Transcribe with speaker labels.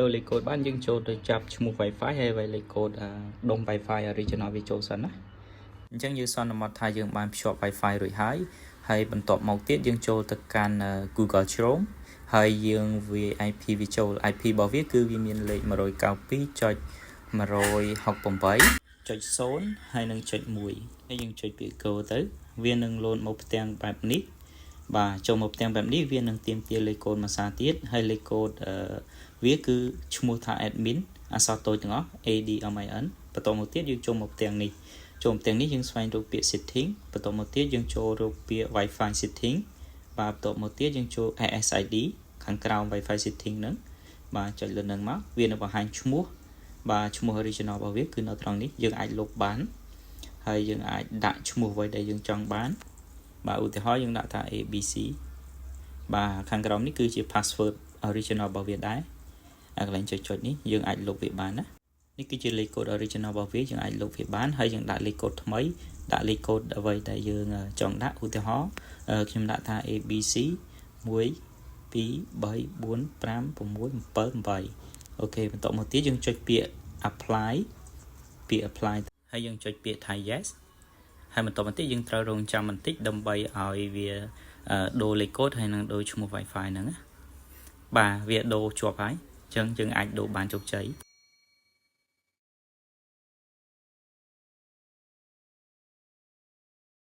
Speaker 1: ដូរលេខកូដបានយើងចូលទៅចាប់ឈ្មោះ Wi-Fi ហើយវាយលេខកូដដុំ Wi-Fi original វាចូលសិនណាអញ្ចឹងយើងសន្មតថាយើងបានភ្ជាប់ Wi-Fi រួចហើយហើយបន្ទាប់មកទៀតយើងចូលទៅកាន់ Google Chrome ហើយយើងវាយ IP វាចូល IP របស់វាគឺវាមានលេខ192.168.0ហើយនឹងចុច1ហើយយើងចុចពាក្យ go ទៅវានឹងលោតមកផ្ទាំងបែបនេះបាទចូលមកផ្ទាំងបែបនេះវានឹងទាមទារលេខកូដមួយសារទៀតហើយលេខកូដវាគឺឈ្មោះថា admin អក្សរតូចទាំងអស់ ADMIN បន្តមកទៀតយើងចូលមកផ្ទាំងនេះចូលផ្ទាំងនេះយើងស្វែងរកពាក្យ setting បន្តមកទៀតយើងចូលរកពាក្យ Wi-Fi setting បាទបន្ទាប់មកទៀតយើងចូល SSID ខាងក្រោម Wi-Fi setting ហ្នឹងបាទចុចលើនឹងមកវានឹងបង្ហាញឈ្មោះបាទឈ្មោះ original របស់វាគឺនៅត្រង់នេះយើងអាចលុបបានហើយយើងអាចដាក់ឈ្មោះអ្វីដែលយើងចង់បានបាទឧទាហរណ៍យើងដាក់ថា ABC បាទខាងក្រោមនេះគឺជា password original របស់វាដែរអាកន្លែងចុចចុចនេះយើងអាចលុបវាបានណានេះគឺជាលេខកូដ original របស់វាយើងអាចលុបវាបានហើយយើងដាក់លេខកូដថ្មីដាក់លេខកូដអ្វីដែលយើងចង់ដាក់ឧទាហរណ៍ខ្ញុំដាក់ថា ABC 1 2 3 4 5 6 7 8 OK បន្ទាប់មកទៀតយើងចុចពាក្យ apply ពាក្យ apply ហើយយើងចុចពាក្យថា yes ហើយបន្តមកទៀតយើងត្រូវរងចាំបន្តិចដើម្បីឲ្យវាដូរលេខកូដហើយនឹងដូរឈ្មោះ Wi-Fi ហ្នឹងណាបាទវាដូរជាប់ហើយអញ្ចឹងយើងអាចដូរបានជោគជ័យ។